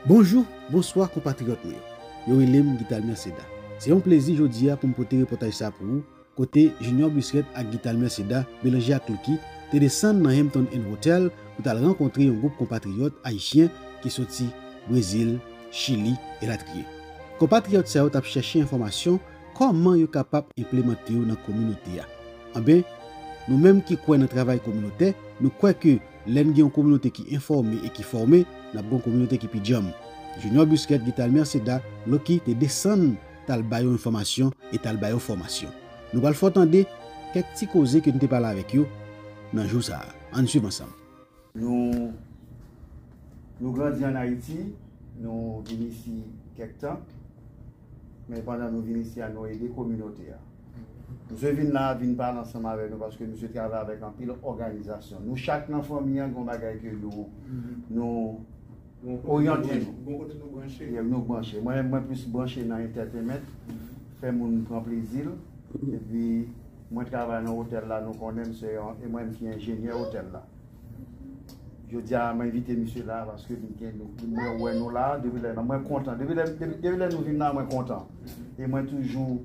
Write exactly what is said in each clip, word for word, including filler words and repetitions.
Bonjou, bonswa konpatriyòt mwen yo. Yo rele m Guitalmer Seda. Se yon plezi jodi a pou m pote repòtaj sa pou ou, kote Junior Busquet ak Guitalmer Seda, melanje ak Lucky, te desann nan Hampton Inn Hotel pou t al rankontre yon gwoup konpatriyòt ayisyen ki soti Brezil, Chili, elatriye. Konpatriyòt sa yo t ap chèche enfòmasyon kòman yo kapab enplemante yo nan kominote a. Anben, nou menm ki kwè nan travay kominotè, nou kwè ke lè n gen yon kominote ki enfòme e ki fòme, n ap gen yon kominote ki pi djanm. Junior Busquet, Guitalmer Seda, Lucky te desann t al ba yo enfòmasyon e t al ba yo fòmasyon. Nou pral fè w tande kèk ti koze ke n te pale avèk yo nan jou sa a. Ann swiv ansanm. Nou, nou grandi ann Ayiti, nou vin isi kèk tan, men pandan nou vin isi a, nou ede kominote a. Misye vin la, vin pale ansanm avè nou paske misye travay avèk anpil òganizasyon. Nou chak nan fanmi an gen yon bagay ke nou, nou oryante nou. Bon kote nou branche. Yeah, nou branche. Mwen, mwen plis branche nan entertainment, fè moun pran plezi l. Epi, mwen travay nan otèl la, nou konnen m se yon, e mwen ki enjenyè otèl la. Jodi a, mwen envite misye la paske li gen nou, mwen wè nou la, depi lè, mwen kontan. Depi lè, depi, depi lè nou vin la, mwen kontan. E mwen toujou,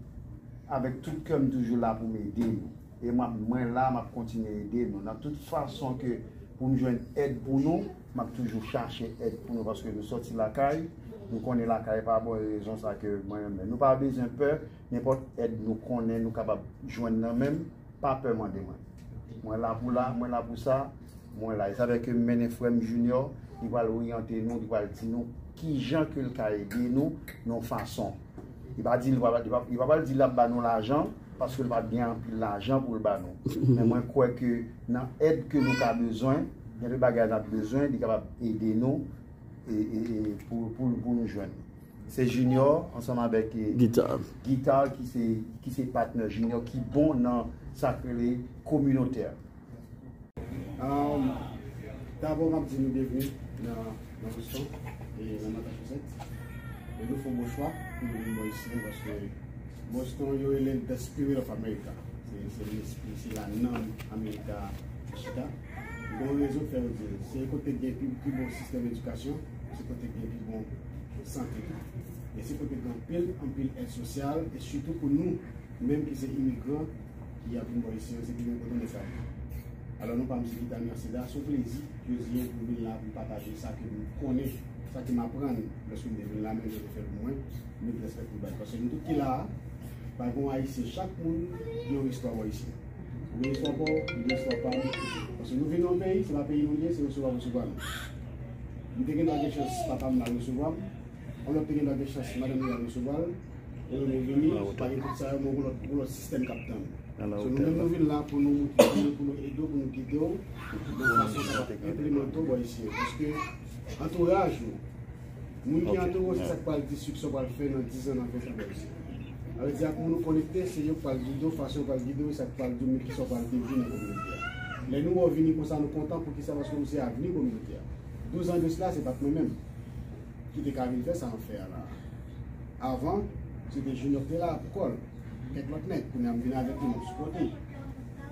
avèk tout kè m, toujou la pou m ede nou. E mwen, mwen la, m ap kontinye ede nou. Nan tout fason ke pou m jwenn èd pou nou, m ap toujou chache èd pou nou paske nou sòti lakay, nou konnen lakay pa bon, e rezon sa ke mwen renmen. Nou pa bezwen pè, nenpòt èd nou konnen nou kapab jwenn nan men m, pa pè mande mwen. Mwen la pou la, mwen la pou sa, mwen la. E sa fè ke m mennen frè m Junior, li pral oryante nou, li pral di nou kijan ke l ka ede nou nan yon fason. Li pa di, li pa, li pa, li pa pral di l ap ba nou lajan, paske l pa t gen anpil lajan pou l ba nou. Men mwen kwè ke nan èd ke nou ka bezwen, gen de bagay n ap bezwen, li kapab ede nou e, e, e, pou, pou, pou nou jwenn. Se Junior ansanm avèk e, Guitar. Guitar ki se, ki se patnè Junior ki bon nan sa k rele kominotè. Um, Dabò, m ap di nou byenveni nan, nan Boston e nan Massachusetts. E nou fè yon bon chwa pou nou vin bò isi a paske Boston, yo rele l the spirit of America. Se, se lespri, se la nanm Amerika ki chita. Gen yon rezon k fè yo di l. Se kote k gen pi, pi bon sistèm edikasyon, se kote k gen pi bon sante tou. E se kote k gen anpil, anpil èd sosyal, e sitou pou nou, nou menm ki se imigran, ki ap vin bò isi an, se pi bon kote nou fè. Alò, nou pa m se Guitalmer Seda, se yon plezi jodi a pou m vin la pou m pataje sa ke m konnen, sa ke m aprann lòske m te vin la, menm jan yo fè l pou mwen, nou respèk pou bay. Paske nou tout ki la a, pa gen yon Ayisyen, chak moun gen yon istwa bò isi. Ou gen istwa pa w, m gen istwa pa m. Paske nou vin nan yon peyi, se pa peyi nou li ye, se resevwa pou resevwa nou. M te gendwa gen chans papa m la resevwa m, yon lòt te gendwa gen chans madanm li la resevwa l, e nou vini, pa gen tout sa yo, men yon lòt, yon lòt sistèm k ap tann. So, nou menm nou vin la pou nou motive w, pou nou ede w, pou nou gide w, nan fason w kapab enplimante w bò isi a. Paske antouraj ou, moun ki antoure w, se sa k pral di siksè w pral fè nan diz an, nan ven an bò isi a. Sa vle di ak moun ou konekte, se yo k pral gide w, fason yo pral gide w, e sa k pral di w men kisa w pral devni nan kominote a. Lè nou wè w vini konsa, nou kontan. Poukisa? Paske ou se avni kominote a. Douz an de sila, se pa t mwen menm ki te ka vin fè sa m ap fè a la. Avan, se te Junior ki te la pou kò l. Kèk lòt nèg, kounye a m vin avèk nou, m ap sipòte.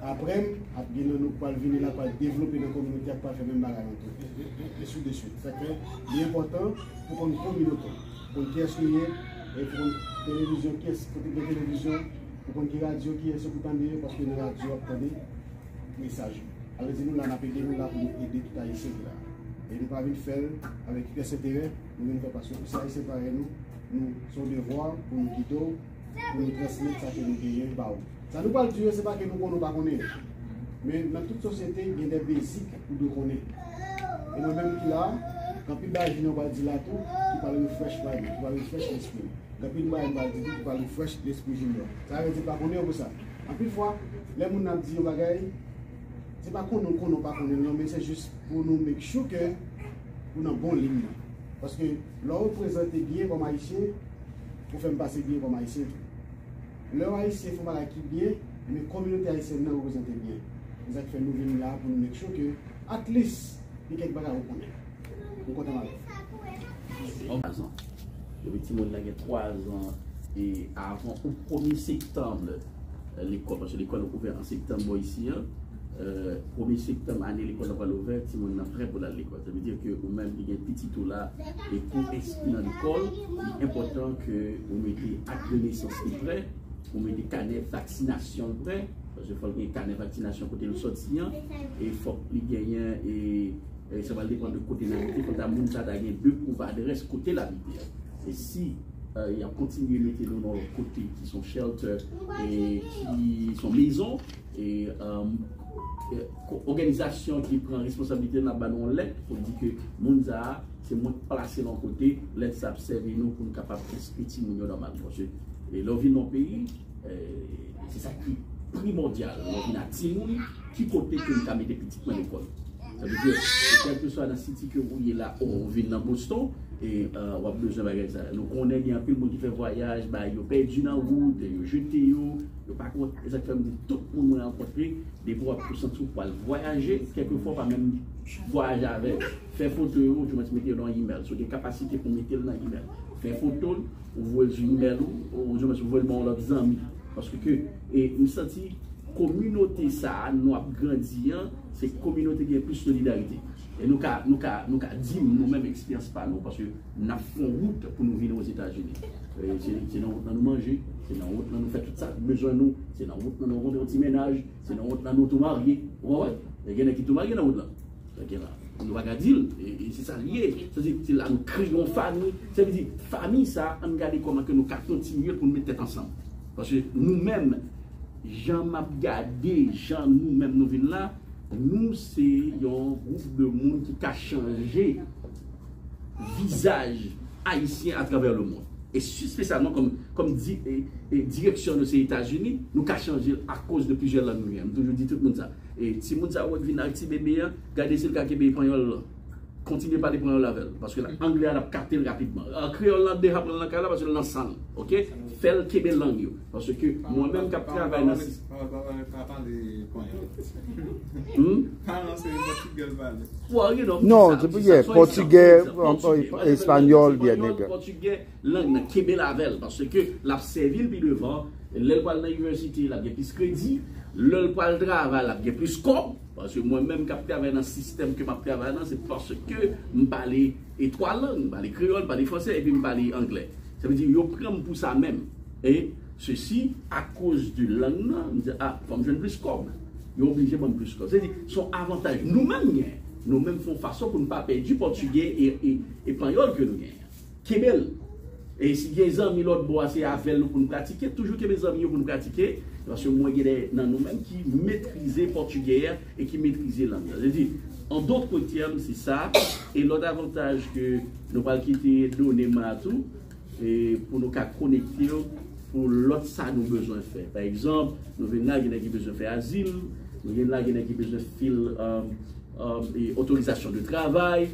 Apre m, ap gen nan nou k pral vini la, k pral devlope nan kominote a, k pral fè menm bagay lan tou. E, e, e, ensi de suite. Sa k fè, li enpòtan pou konn kominote w, konn kiyès nou ye, e pou konn televizyon, kiyès kote k gen televizyon, pou konn ki radyo, kiyès yo pou tande yo, paske nan radyo w ap tande mesaj yo. Sa vle di nou la, n ap ede, nou la pou nou ede tout Ayisyen ki la. E nou pa vin fè l avèk pyès enterè, nou vin fè paske ou se Ayisyen parèy nou, nou, se yon devwa pou nou gide w, pou nou transmèt sa ke nou genyen ba ou. Sa nou pral di yo, se pa ke nou konnen ou pa konnen. Men nan tout sosyete, gen de bezik ou dwe konnen. E mwen menm ki la, gen anpil bagay Junior pral di la tou, ki pral refresh vibe, ki pral refresh lespri m. Gen anpil bagay m pral di tou, ki pral refresh lespri Junior. Sa vle di pa konnen yo pou sa. Anpil fwa, lè moun nan ap di yon bagay, se pa konnen ou konnen ou pa konnen l non, men se jis pou nou make sure ke ou nan bon liy nan. Paske lè w reprezante byen kòm Ayisyen, ou fè m pase byen kòm Ayisyen tou. Lè yon Ayisyen fè yon bagay ki byen, ebyen kominote ayisyèn nan reprezante byen. Se sa k fè nou vin la pou nou make sure ke, at least, gen kèk bagay ou konnen. M kontan avè w. Twa zan. Depi timoun nan gen twa zan, e avan ou premye septanm, e, lekòl, paske lekòl ouvè an septanm bò isi an, Premye septanm, ane lekòl la pral ouvè, timoun nan prè pou l al lekòl. Sa vle di ke ou menm ki gen pitit ou la e ke w enskri nan lekòl, li enpòtan ke ou mete ak de nesans li prè, ou mete kanè vaksinasyon l prè, paske fò l gen kanè vaksinasyon kote l sòti an, e fòk li genyen, e, e sa pral depann de kote l abite, fòk ta moun sa ta gen de pwouv adrès kote l abite an. E si, e, y ap kontinye mete nou nan yon kote ki se yon shelter, e ki se yon mezon, e, e, ko-, òganizasyon ki pran responsablite l ap ba nou yon lèt pou di ke moun sa a, se mwen k plase l yon kote, lèt sa ap sèvi nou pou n kapab enskri timoun yo nòmal. Paske, e, lè w vin nan yon peyi, e, se sa ki primòdyal. Lè w vin ak timoun, ki kote ke m ka mete pitit mwen lekòl? Sa vle di, e kèlkeswa nan siti ke ou ye la, ou vin nan Boston, e, e, w ap bezwen bagay sa. Nou konnen gen anpil moun ki fè vwayaj, bay yo pèdi nan wout, yo jete yo, yo pa konn. E sa k fè m di tout moun mwen rankontre, depi w ap, ou santi w pral vwayaje, kèlkefwa w pa menm vwayaje avè yo. Fè foto yo, ou di mwen mete yo nan email. Si w gen kapasite pou mete l nan email, fè foto l, ou voye l sou email ou, ou di mwen ou voye l ba yon lòt zanmi. Paske ke, e, m santi kominote sa a nou ap grandi an, se kominote ki gen plis solidarite. E nou ka, nou ka, nou ka di m, nou menm eksperyans pa nou, paske n ap fè yon wout pou nou vini Ozetazini. E, se, se nan wout lan nou manje, se nan wout lan nou fè tout sa k bezwen nou, se nan wout lan nou rankontre yon ti mennaj, se nan wout lan nou tou marye. Ou konprann? E gen nèg ki tou marye nan wout lan. Sa gen la. Nou pa ka di l, e, e se sa l ye. Sa di, se la nou kreye yon fanmi. Sa vle di, fanmi sa, ann gade kòman ke nou ka kontinye pou nou met tèt ansanm. Paske nou menm, jan m ap gade, jan nou menm nou vin la, nou se yon gwoup de moun ki ka chanje vizaj ayisyen atravè lemonn. E espesyalman kòm, kòm di, e, e direksyon nou se Etazini, nou ka chanje l akoz de plizyè lang nou genyen. M toujou di tout moun sa. E timoun sa yo k vin ak ti bebe an, gade si l ka kenbe panyòl lan. Kontinye pale panyòl avè l, paske la, anglè a l ap kapte l rapidman. A, kreyòl la, deja pran l nan kay la, paske l nan san l, oke? Fè l kenbe lang yo. Paske mwen menm k ap travay nan sis- Pawòl, pawòl, pa pale panyòl. Hmm? Paran se pòtigè l pale. Well, you know, Non, se pou ye pòtigè, espanyòl, byen nègre. Pòtigè, lang nan, kenbe l avè l, paske l ap sèvi l pi devan. Lè l pral nan inivèsite, l ap gen plis kredi. Lè l pral travay, l ap gen plis kòb. Paske mwen menm k ap travay nan sistèm ke m ap travay nan, se paske m pale e twa lang, m pale kreyòl, m pale fransè, epi m pale anglè. Sa vle di, yo pran m pou sa menm. E sesi akoz de lang nan, m di, a, fò m jwenn plis kòb. Yo oblije ban m plis kòb. Sa vle di, se yon avantaj nou menm gen. Nou menm fè yon fason pou n pa pèdi pòtigè e, e, e panyòl ke nou gen. Kenbe l. E si gen zanmi lòt bò a, se avè l nou pou n pratike. Toujou kenbe zanmi yo pou n pratike. Paske mwen gen de nan nou menm ki metrize pòtigè a e ki metrize lang nan. Se di, an dòt tèm, se sa. E lòt avantaj ke nou pral kite done m a tou, e pou nou ka konekte yo pou lòt sa nou bezwen fè. Pa egzanp, nou vin la, gen nèg ki bezwen fè azil, nou vin la, gen nèg ki bezwen fil, um, um, e otorizasyon de travay,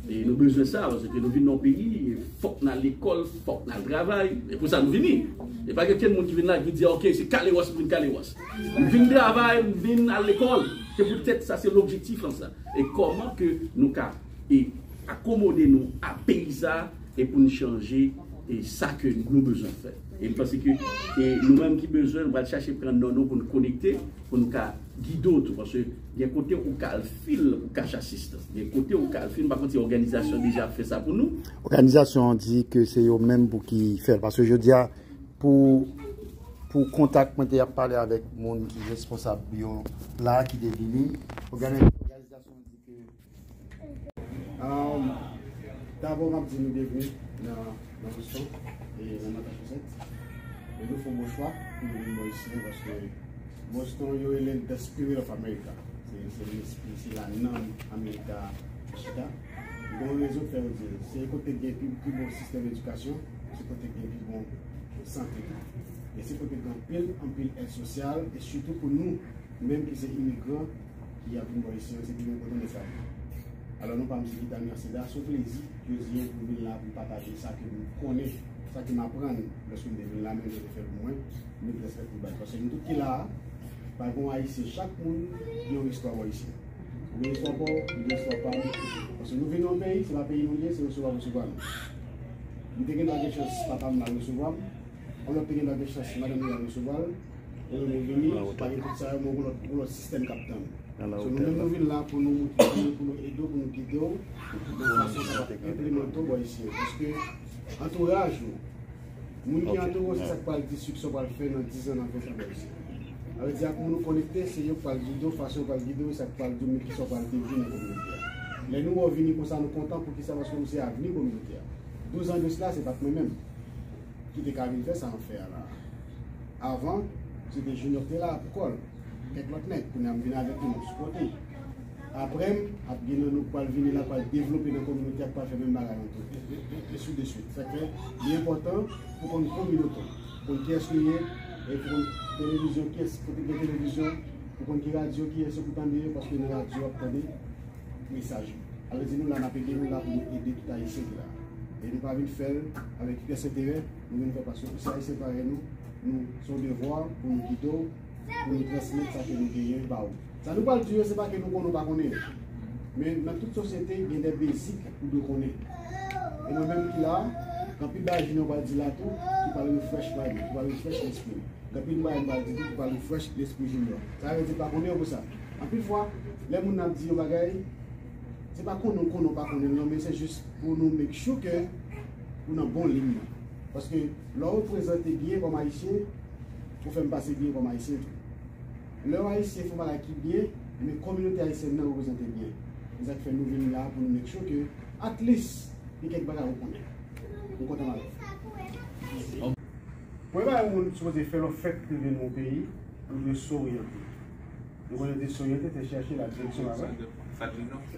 E nou bezwen sa, paske nou vin nan yon peyi, e fòk n al lekòl, fòk n al travay. E pou sa nou vini. E pa gen kenn moun ki vin la, ki di, "Ok, se kalewòs, m vin kalewòs. M vin travay, m vin al lekòl." Se poutèt sa, se lobjektif lan sa. E kòman ke nou ka, e akomode nou a peyi sa, e pou n chanje, e sa ke nou bezwen fè. E m panse ke, e nou menm ki bezwen, nou pral chache pran non nou pou n konekte, pou nou ka gide w tou, paske gen kote ou ka al fil pou kache asistans. Gen kote ou ka al fil, m pa konn si òganizasyon deja ap fè sa pou nou. Òganizasyon an di ke se yo menm pou ki fè l, paske jodi a, pou, pou kontak mwen te ap pale avèk moun ki responsab yo la, ki te vini, ògani-, òganizasyon an di ke Um, dabò, m ap di nou byenvini nan, nan Boston, e nan Massachusetts. E nou fè yon bon chwa pou nou vin bò isi a, paske Boston, yo rele l the spirit of America. Se, se lespri, se la nanm Amerika ki chita. Gen yon rezon k fè yo di l. Se kote k gen pi, pi bon sistèm edikasyon, se kote k gen pi bon sante tou. E se kote k gen anpil, anpil èd sosyal, e sitou pou nou, menm ki se imigran, ki ap vin bò isi an, se pi bon kote nèg sa ye. Alò, non pa m se Guy Daniel Seda, se yon plezi jodi a pou m vin la pou m pataje sa ke m konnen, sa ke m aprann lòske m te vin la, menm jan yo fè pou mwen, m met respè pou baz. Paske nou tout ki la a, pa gen yon Ayisyen, chak moun gen yon istwa bò isi. Ou gen istwa pa w, m gen istwa pa m. Paske nou vin nan yon peyi, se pa peyi nou ye, se resevwa resevwa nou. M te gen dwa gen chans papa m al resevwa m, yon lòt te gen dwa gen chans madanm li al resevwa l, ou menm ou vini, pa gen tout sa yo, men yon lòt, yon lòt sistèm k ap tann ou. So, nou menm nou vin la pou nou motive w, pou nou ede w, pou nou gide w nan fason w kapab enplimante w bò isi a. Paske antouraj ou, moun ki antoure w, se sa k pral di w sa w pral fè nan diz an, nan ven an bò isi a. Sa vle di ak moun ou konekte, se yo k pral gide w, fason yo pral gide w, e sa k pral di w men kisa w pral devni nan kominote a. Lè nou wè w vini konsa, nou kontan. Poukisa? Paske w se avni kominote a. Douz an de sila, se pa t mwen menm ki te ka vin fè sa m ap fè a la. Avan, se te Junior ki te la pou kò l. Kèk lòt nèg, kounye a m vin avèk nou, nou sipòte. Apre m, ap gen nan nou k pral vini la, k pral devlope nan kominote a, k pral fè menm bagay lan tou. E, e, e, e sou de swit. Sa k fè, li enpòtan pou konn kominote w, konn kiyès nou ye, e pou konn televizyon, kiyès, kote gen televizyon, pou konn ki radyo, kiyès yo pou tande yo, paske nan radyo w ap tande mesaj yo. Alò di nou la, n ap ede nou la pou nou ede tout Ayisyen ki la. E nou pa vin fè l avèk pyès enterè, nou vin fè paske ou se Ayisyen parèy nou, nou, se yon devwa pou nou gide w, pou nou transmèt sa ke nou genyen ba ou. Sa nou pral di yo, se pa ke nou konnen ou pa konnen. Men nan tout sosyete, gen de bezik ou dwe konnen. E mwen menm ki la, gen anpil bagay Junior pral di la tou, ki pral refresh vibe, ki pral refresh lespri m. Gen anpil bagay m pral di tou ki pral refresh lespri Junior. Sa vle di pa konnen yo pou sa. Anpil fwa, lè moun nan ap di yon bagay, se pa konnen w konnen w pa konnen l non, men se jis pou nou make sure ke ou nan bon liy nan. Paske lè w reprezante byen kòm Ayisyen, ou fè m pase byen kòm Ayisyen tou. Lè yon Ayisyen fè yon bagay ki byen, men kominote ayisyèn nan reprezante byen. Se sa k fè nou vin la pou nou make sure ke at least gen kèk bagay ou konnen. Nou kontan avè w. Premye bagay yon moun sipoze fè lè w fèk rive nan yon peyi, ou dwe soryante. Nou konnen dezoryante, se chèche la direksyon, pa vre?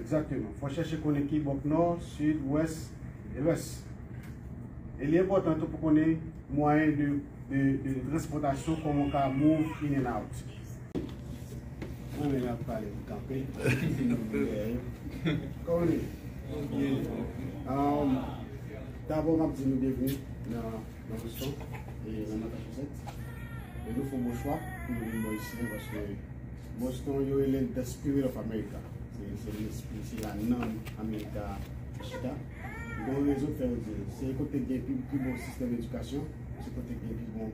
Egzakteman. Fò w chèche konnen ki bò k nò, sid, wès, e lwès. E li enpòtan tou pou konnen mwayen de, de, de transpòtasyon, kòman w ka move in and out. Mwen menm ap pale pou kanpe. Kòman w ye? Um, dabò, m ap di nou byenveni nan nan Boston, e nan Massachusetts. E nou fè yon bon chwa pou nou vin bò isi a, paske Boston, yo rele l the spirit of America. Se, se lespri, se la nanm Amerika ki chita. Gen yon rezon k fè yo di l. Se kote k gen pi, pi bon sistèm edikasyon, se kote k gen pi bon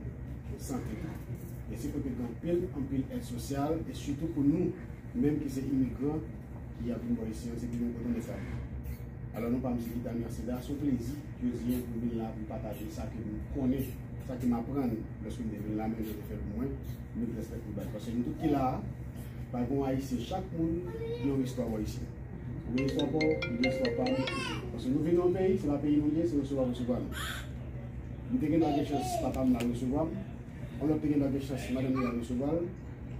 sante tou. E se kote k gen anpil, anpil èd sosyal, e sitou pou nou, menm ki se imigran ki ap vin bò isi an, se pi bon kote nou sa. Alò, non pa m se Guitanio Seda, se yon plezi jodi a pou m vin la pou m pataje sa ke m konnen, sa ke m aprann lòske m te vin la, menm jan te fè l pou mwen, nou respèk pou baz. Paske nou tout ki la a, pa gen yon Ayisyen, chak moun gen yon istwa bò isi. Ou gen istwa pa w, m gen istwa pa m. Paske nou vin nan yon peyi, se pa peyi nou ye, se resevwa resevwa nou. M te gen dwa gen chans papa m la resevwa m, yon lòt te gen dwa gen chans madanm li al resevwa l.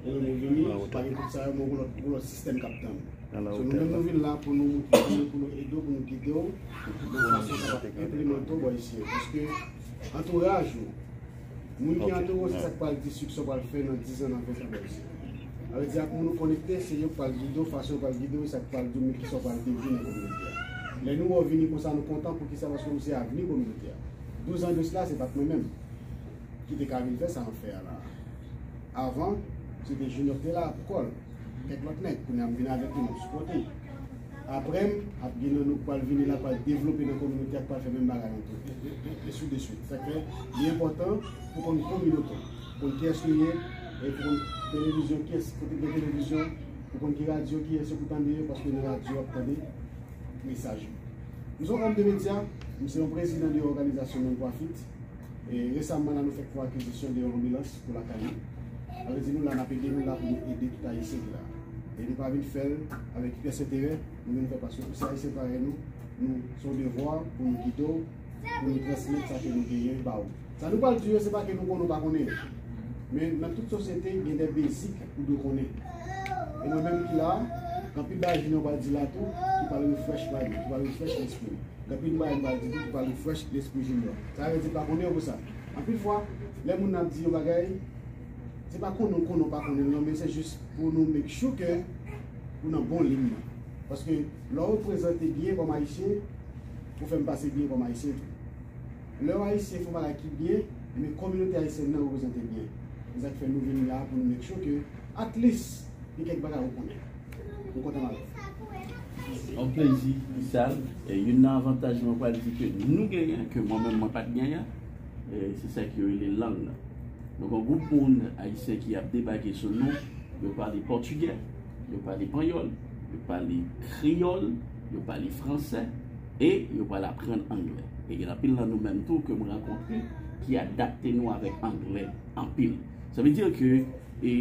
Ou menm ou vini, pa gen tout sa yo, men yon lòt, yon lòt sistèm k ap tann ou. So, nou menm nou vin la pou nou motive w, pou nou ede w, pou nou gide w nan fason w kapab enplimante w bò isi a. Paske antouraj ou, moun ki antoure w, se sa k pral di w sa w pral fè nan diz an, nan ven an bò isi a. Sa vle di ak moun ou konekte, se yo k pral gide w, fason yo pral gide w, e sa k pral di w men kisa w pral devni nan kominote a. Lè nou wè w vini konsa, nou kontan. Poukisa? Paske ou se avni kominote a. Douz an de sila, se pa t mwen menm ki te ka vin fè sa m ap fè a la. Avan, se te Junior ki te la pou kò l. Kèk lòt nèg, kounye a m vin avèk nou, nou sipòte. Apre m, ap gen nan nou k pral vini la, k pral devlope nan kominote a, k pral fè menm bagay lan tou. E, e, e, e sou de swit. Sa k fè, li enpòtan pou konn kominote w, konn kiyès nou ye, e pou konn televizyon, kiyès, kote gen televizyon, pou konn ki radyo, kiyès yo pou tande yo, paske nan radyo w ap tande mesaj yo. Nou se yon òm de medya, m se yon prezidan de òganizasyon non-profit. E resaman la, nou fèk fè akizisyon de yon anbilans pou lakay nou. Sa vle di nou la, n ap ede nou la pou nou ede tout Ayisyen ki la. E nou pa vin fè l avèk pyès enterè, nou vin fè paske ou se Ayisyen parèy nou, nou, se yon devwa pou nou gide w, pou nou transmèt sa ke nou genyen ba ou. Sa nou pral di yo, se pa ke nou konnen ou pa konnen yo. Men nan tout sosyete, gen de bezik ou dwe konnen. E mwen menm ki la, gen anpil bagay Junior pral di la tou, ki pral refresh vibe, ki pral refresh lespri m. Gen anpil bagay m pral di tou, ki pral refresh lespri Junior. Sa vle di pa konnen yo pou sa. Anpil fwa, lè moun nan ap di yon bagay, se pa konnen ou konnen ou pa konnen l non, men se jis pou nou make sure ke ou nan bon liy nan. Paske lè w reprezante byen kòm Ayisyen, ou fè m pase byen kòm Ayisyen tou. Lè yon Ayisyen fè yon bagay ki byen, men kominote ayisyèn nan reprezante byen. Se sa k fè nou vin la pou nou make sure ke at least gen kèk bagay ou konnen. Nou kontan avè w. Yon plezi, Isal. E youn nan avantaj mwen pral di ke nou genyen, ke mwen menm mwen pa t genyen, e se sa ke yo rele lang nan. Donk, yon gwoup moun ayisyen ki ap debake sou nou, yo pale pòtigè. Yo pale panyòl, yo pale kreyòl, yo pale fransè, e yo pral aprann anglè. E gen anpil nan nou menm tou ke m rankontre ki adapte nou avèk anglè anpil. Sa vle di ke, e,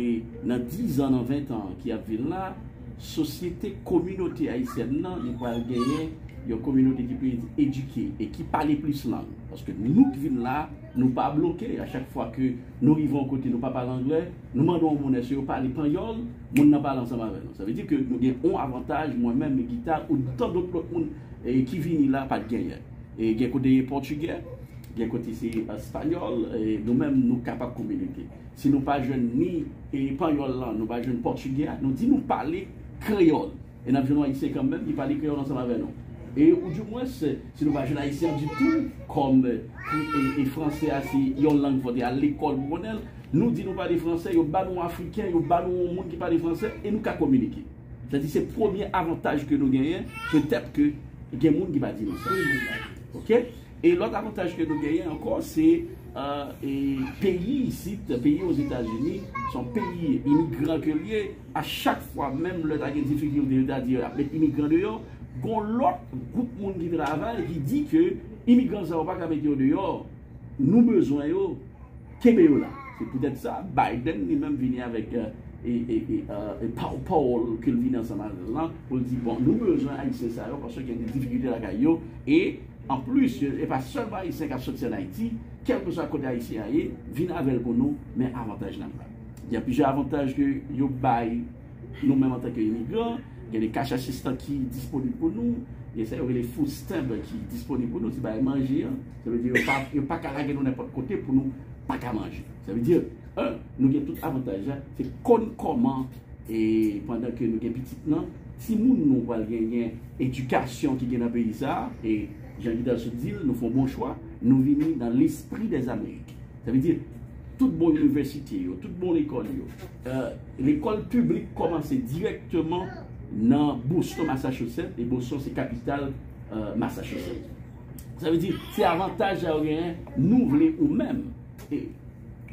nan diz an, nan ven an ki ap vin la, sosyete, kominote ayisyèn nan, li pral genyen yon kominote ki plis edike e ki pale plis lang. Paske nou ki vin la, nou pa bloke. A chak fwa ke nou rive yon kote, nou pa pale anglè, nou mande yon moun èske yo pale panyòl, moun nan pale ansanm avè nou. Sa vle di ke nou gen yon avantaj, mwen menm, Gita, ou tan dòt lòt moun, e, ki vini la, pa t genyen. E gen kote gen pòtigè, gen kote se espanyòl, e nou menm, nou kapab kominike. Si nou pa jwenn ni, e, panyòl lan, nou pa jwenn pòtigè a, nou di nou pale kreyòl. E n ap jwenn yon ayisyen kanmenm ki pale kreyòl ansanm avè nou. E, ou dimwens, si nou pa jwenn ayisyen ditou, kòm, e, e, e fransè a se yon lang fò te al lekòl pou konnen l, nou di nou pale fransè, yo ba nou yon afriken, yo ba nou yon moun ki pale fransè, e nou ka kominike. Sètadi se premye avantaj ke nou genyen, petèt ke gen moun ki pa di nou sa. Oke? E lòt avantaj ke nou genyen ankò, se, e, e, peyi isit, peyi Ozetazini, se yon peyi imigran ke l ye. A chak fwa, menm lè ta gen difikilte, yo ta di yo ap met imigran deyò, gon lòt gwoup moun ki travay, ki di ke imigran sa yo pa ka mete yo deyò, nou bezwen yo, kenbe yo la. Se poutèt sa, Biden li menm vini avèk, e, e, e, e, e pow-, pawòl ke l vini ansanm avè l lan, pou l di, bon, nou bezwen ayisyen sa yo, paske gen de difikilte lakay yo, e anplis, e pa sèlman ayisyen k ap soti ann Ayiti, kèlkeswa kote ayisyen an ye, vin avè l pou nou, men avantaj n ap bay. Gen plizyè avantaj ke yo bay nou menm antanke imigran, gen de cash assistance ki disponib pou nou, gen sa yo rele food stamp ki disponib pou nou, se bagay manje an. Sa vle di yo pa, yo pa ka lage nou nenpòt kote pou nou pa ka manje. Sa vle di, en, nou gen tout avantaj la, se konn kòman, e pandan ke nou gen pitit nan, timoun nou pral genyen edikasyon ki gen nan peyi sa a, e jan Gita sot di l, nou fè yon bon chwa, nou vini nan lespri dèzamerik. Sa vle di, tout bon inivèsite yo, tout bon lekòl yo, e, lekòl piblik kòmanse dirèkteman nan Boston, Massachusetts, e Boston se kapital, e, Massachusetts. Sa vle di, se avantaj sa yo genyen, nou vle ou menm. E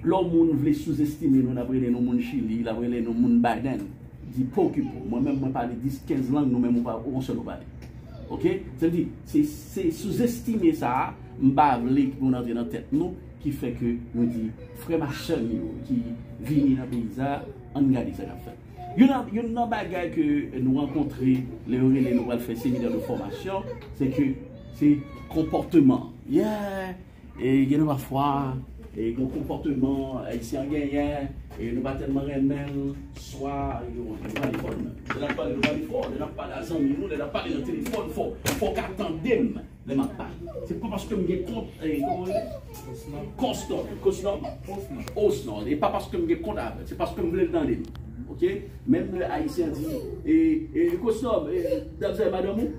lè yon moun vle souzestime nou, l ap rele nou moun Chili, l ap rele nou moun Biden, di pa okipe w. Mwen menm, mwen pale dis, kenz lang, nou menm, ou pa, ou yon sèl ou pale. Oke? Sa vle di, se, se souzestime sa a, m pa vle pou n antre nan tèt nou, ki fè ke nou di, frè m ak sè m yo ki vini nan peyi sa a, ann gade sa k ap fèt. Youn nan, youn nan bagay ke nou rankontre lè yo rele nou pral fè seminè de fòmasyon, se ke se konpòteman. Yeah! E gen de pafwa, e gen konpòteman ayisyen an genyen, e nou pa tèlman renmen l, swa yo, yo pale fò menm. Lè n ap pale, nou pale fò, lè n ap pale a zanmi nou, lè n ap pale nan telefòn, fò, fò w ka tande m lè m ap pale. Se pa paske m gen kont, e, kòman yo rele? Konsnòb, konsnòb? Osnòb. E pa paske m gen kont avè l, se paske m vle l tande m. Oke? Menm lè ayisyen an di, e, e, konsnòb, e, damzèl, madanm ou?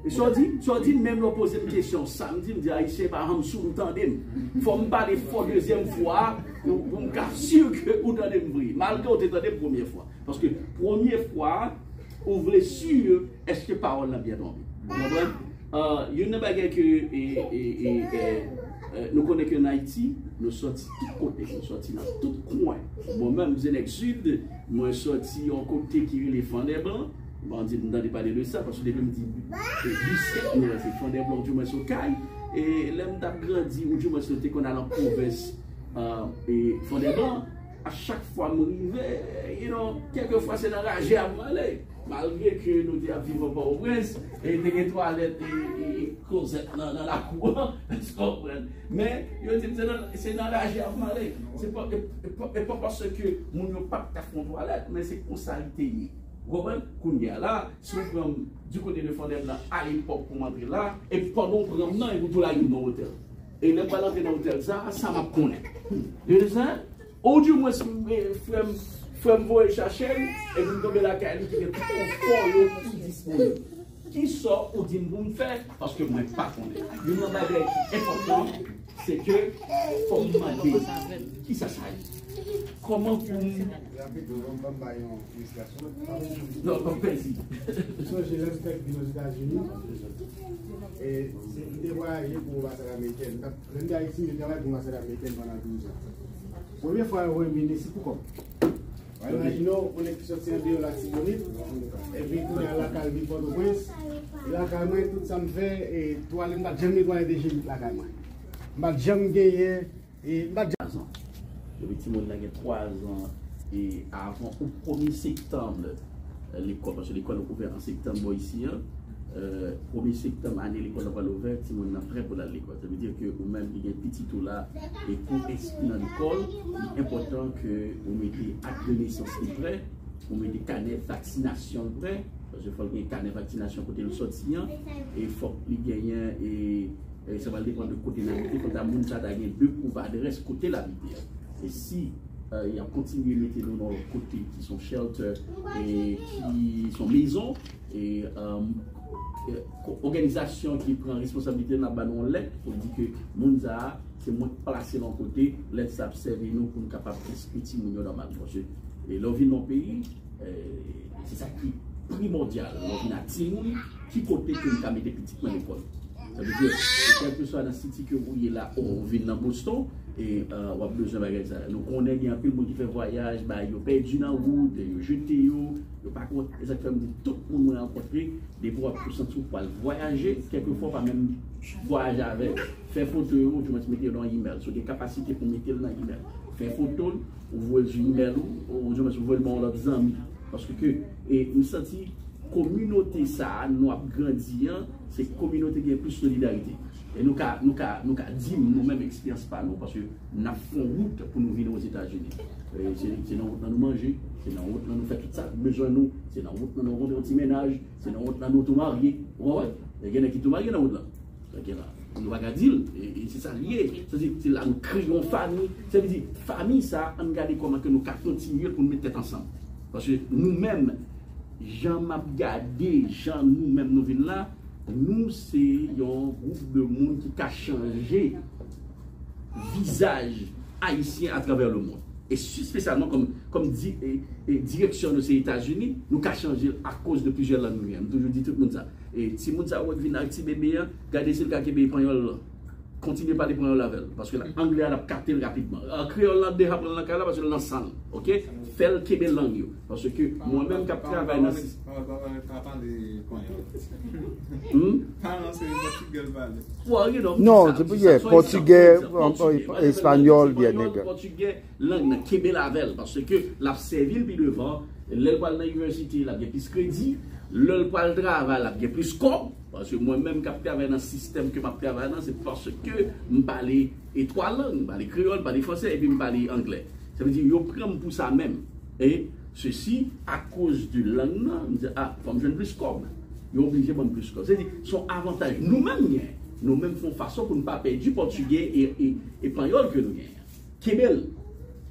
E sa w di, sa w di, menm lè w poze m kesyon sa m di, m di, ayisyen pa janm sou m tande m. Fò m pale fò dezyèm fwa a pou, pou m ka si ke ou tande m vre, malgre w te tande m premye fwa. Paske premye fwa a, ou vle si èske pawòl lan byen tonbe. Ou konprann? E, youn nan bagay ke, e, e, e, e, e, nou konnen ke ann Ayiti, nou sòti tout kote, nou sòti nan tout kwen. Mwen menm, m se nèg Sid, mwen sòti yon kote ki rele Fandèblan. Bon, di, m tande pale de sa, paske depi m di, e, biskèt, nou wè se Fandèblan, oudimwens Okay. E lè m t ap grandi, oudimwens nou te konn al an pwovens, e, e, Fandèblan. A chak fwa m rive, you know, kèlkefwa se nan raje a pou m ale. Malgre ke nou te ap viv an Pòtoprens, e te gen twalèt e, e, e klozèt nan, nan lakou an, èske w konprann? Men, yo di m se nan, se nan raje a pou m ale. Se pa, e, e pa, e pa paske moun yo pa t ka fè yon twalèt, men se konsa li te ye. Ou konprann? Kounye a la, si w pran m du côté de Fandèblan alepòk pou m antre la, e pandan w pran m nan, epi w tou lage m nan otèl. E lè m pral antre nan otèl sa, sa m ap konnen. You understand? Ou di mwen, frè m, frè m voye chache l, epi m tonbe lakay li ki gen tout konfò yo ki disponib. Kisa ou di m pou m fè? Paske mwen pa konnen. Youn nan bagay ki enpòtan, se ke fò m mande, kisa sa ye? Kòman pou m... Rapid, ban m bay yon ilistasyon. Non, ban m pèdi. Ou sonje lè m fèk vin Ozetazini, e se, m te vwayaje pou anbasad amerikèn. M t ap Lè m te Ayiti, m te travay pou anbasad amerikèn pandan douz an. Premye fwa yo voye m vin isit pou kòb. Imajine w, yon nèg ki sòti andeyò Latibonit, epi kounye a lakay vin Pòtoprens, lakay mwen, tout sa m fè, e twa, m pa t janm netwaye deje lakay mwen. M pa t janm genyen, e m pa t janm. Depi timoun nan gen twa zan, e avan ou premye septanm, e, lekòl, paske lekòl ouvè an septanm bò isi an, e, premye septanm ane lekòl la pral ouvè, timoun nan prè pou l al lekòl. Sa vle di ke ou menm ki gen pitit ou la, e pou enskri nan lekòl, li enpòtan ke ou mete ak de nesans li prè, ou mete kanè vaksinasyon l prè, paske fò l gen kanè vaksinasyon kote l sòti an, e fòk li genyen, e, e sa pral depann de kote l abite, fòk ta moun sa ta gen de pwouv adrès kote l abite an. E si, e, y ap kontinye mete nou nan yon kote ki son shelter, e ki son mezon, e, e, e, ko- òganizasyon ki pran responsablite l ap ba nou yon lèt pou di ke moun sa a, se mwen k plase l yon kote, lèt sa ap sèvi nou pou n kapab enskri timoun yo nòmal. Paske, e, lè w vin nan yon peyi, e, se sa ki primòdyal. Lè w vin ak timoun, ki kote ke m ka mete pitit mwen lekòl? Sa vle di, e kèlkeswa nan siti ke ou ye la, ou vin nan Boston, e, e, w ap bezwen bagay sa. Nou konnen gen anpil moun ki fè vwayaj, bay yo pèdi nan wout, yo jete yo, yo pa konn. E sa k fè m di tout moun mwen rankontre, depi w ap ou santi w pral vwayaje, kèlkefwa w pa menm vwayaje avè l. Fè foto yo, ou di mwen mete yo nan email. Si w gen kapasite pou mete l nan email, fè foto l, ou voye l sou email ou, ou di mwen ou voye l ba yon lòt zanmi. Paske ke, e, m santi kominote sa a nou ap grandi an, se kominote ki gen plis solidarite. E nou ka, nou ka, nou ka di m, nou menm, eksperyans pa nou, paske n ap fè yon wout pou nou vin Ozetazini. E, se, se nan wout lan nou manje, se nan wout lan nou fè tout sa k bezwen nou, se nan wout lan nou rankontre yon ti mennaj, se nan wout lan nou tou marye. Ou konprann? E gen nèg ki tou marye nan wout lan. Sa gen la. Nou pa ka di l, e, e se sa l ye. Sa di, se la nou kreye yon fanmi. Sa vle di, fanmi sa, ann gade kòman ke nou ka kontinye l pou n met tèt ansanm. Paske nou menm, jan m ap gade, jan nou menm nou vin la, nou se yon gwoup de moun ki ka chanje vizaj ayisyen atravè lemonn. E espesyalman kòm, kòm di, e, e direksyon nou se Etazini, nou ka chanje l akoz de plizyè lang nou genyen. M toujou di tout moun sa. E timoun sa ou wè k vin ak ti bebe an, gade si l ka kenbe panyòl lan. Kontinye pale panyòl avè l, paske la, anglè a l ap kapte l rapidman. A, kreyòl lan deja pran l nan kay la paske l nan san l, oke? Fè l kenbe lang yo, paske mwen menm k ap travay nan sis- Pawòl, pawòl, pa pale panyòl. Hmm? Paran se pòtigè l pale. Well, you know, Non, se pou yè, pòtigè, espanyòl, yè nèg. Pòtigè, lang nan, kenbe l avè l, paske l ap sèvi l pi devan. Lè l pral nan inivèsite, l ap gen plis kredi. Lè l pral travay, l ap gen plis kòb. Paske mwen menm k ap travay nan sistèm ke m ap travay nan, se paske m pale e twa lang, m pale kreyòl, m pale fransè, epi m pale anglè. Sa vle di, yo pran m pou sa menm. E sesi akoz de lang nan, m di, a, fò m jwenn plis kòb. Yo oblije ban m plis kòb. Sa vle di, se yon avantaj nou menm gen. Nou menm fè yon fason pou n pa pèdi pòtigè e, e, e panyòl ke nou gen. Kenbe l.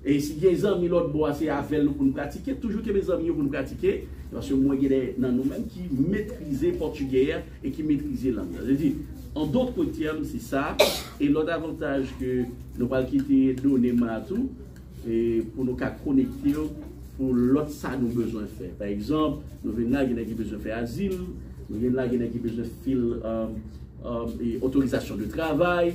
E si gen zanmi lòt bò a, se avè l nou pou n pratike. Toujou kenbe zanmi yo pou n pratike. Paske mwen gen de nan nou menm ki metrize pòtigè a e ki metrize lang nan. Sa vle di, an dòt tèm, se sa. E lòt avantaj ke nou pral kite done m la tou, e pou nou ka konekte yo pou lòt sa nou bezwen fè. Pa egzanp, nou vin la, gen nèg ki bezwen fè azil, nou vin la, gen nèg ki bezwen fil, um, um, e otorizasyon de travay,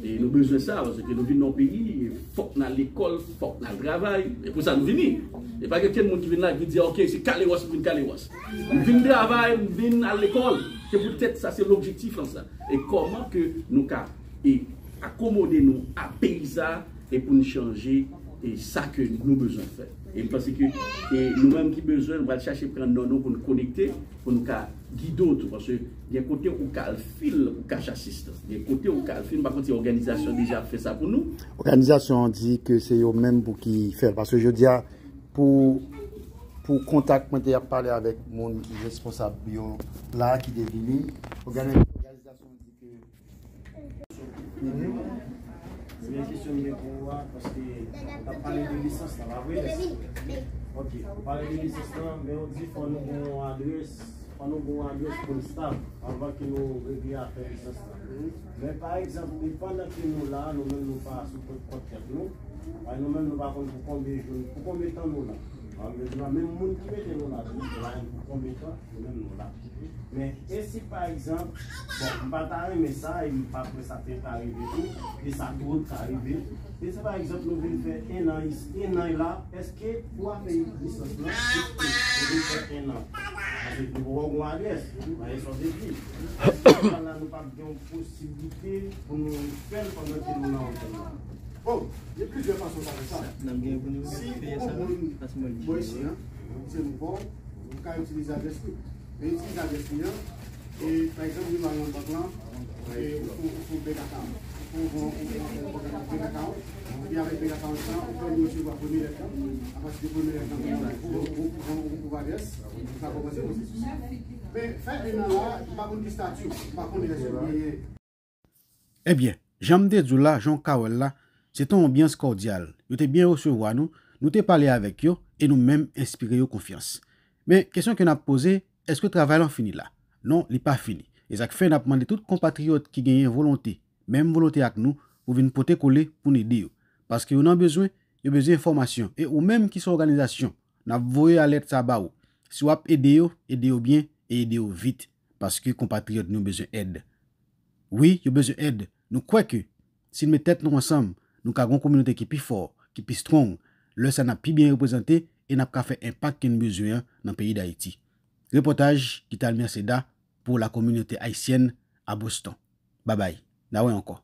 E nou bezwen sa, paske nou vin nan yon peyi, e fòk n al lekòl, fòk n al travay. E pou sa nou vini. E pa gen kenn moun ki vin la, ki di, "Ok, se kalewòs, m vin kalewòs." M vin travay, m vin al lekòl. Se poutèt sa, se lobjektif lan sa. E kòman ke nou ka, e akomode nou a peyi sa, e pou n chanje, e sa ke nou bezwen fè. E m panse ke, e nou menm ki bezwen, nou pral chache pran non nou pou n konekte, pou nou ka gide w tou, paske gen kote ou ka al fil pou kach asistans. Gen kote ou ka al fil, m pa konn si òganizasyon deja ap fè sa pou nou. Òganizasyon an di ke se yo menm pou ki fè l, paske jodi a, pou, pou kontak mwen te ap pale avèk moun responsab yo la ki te vini, ògani-, òganizasyon an di ke Mhm. Premye kesyon m gen pou ou a, paske w t ap pale de lisans la, pa vre? Ok, ou pale de lisans la, men ou di fò nou gen yon adrès, fò nou gen yon adrès pou n stab anvan ke nou regle afè lisans la. Men pa egzanp, pandan ke nou la, nou menm nou pa sou kont, kont tèt nou, nou menm nou pa konn pou konbyen jou, pou konbyen tan nou la. Menm moun ki mete nou la, nou la pou konbyen tan, nou menm nou la. Men, e si pa egzanp, bon, m pa ta renmen sa, e m pa kwè sa te ka rive tou, e sa twò ka rive. E si pa egzanp, nou vin fè en an, en an la, èske pou afè lisans lan, nou vin fè en an? Paske nou poko gen adrès, pa gen sòs epi. Èske la, nou p ap gen yon posiblite pou nou fè l pandan ke nou nan otèl la? Bon, gen plizyè fason sa fè sa. Si yon moun bò isi an, se nou bò, ou ka itilize adrès li. Men itilize adrès li an, e pa egzanp, ou al nan bank lan, e ou fè yon bank account. Ou fè yon bank account, epi avèk bank account sa, ou fè nou resevwa premye lèt lan. Apati de premye lèt lan, ou pran adrès, ou ka kòmanse pwosesis. Men fè en an la, m pa konn ki stati w, m pa konnen èske w genyen. Ebyen, jan m te di w la, jan w ka wè l la, se te yon anbyans kòdyal. Yo te byen resevwa nou, nou te pale avèk yo, e nou menm enspire yo konfyans. Men, kesyon ke n ap poze, èske travay lan fini la? Non, li pa fini. E sa k fè n ap mande tout konpatriyòt ki genyen volonte, menm volonte ak nou, pou vin pote kole pou n ede yo. Paske yo nan bezwen, yo bezwen enfòmasyon. E ou menm ki se yon òganizasyon, n ap voye alèt sa ba ou. Si w ap ede yo, ede yo byen e ede yo vit. Paske konpatriyòt nou bezwen èd. Wi, yo bezwen èd. Nou kwè ke si n met tèt nou ansanm, nou ka gen yon kominote ki pi fò, ki pi strong. Lè sa, n ap pi byen reprezante e n ap ka fè enpak ke n bezwen an nan peyi Dayiti. Repòtaj Guital Merceda pou la communauté haïtienne à Boston. Babay, n a wè ankò.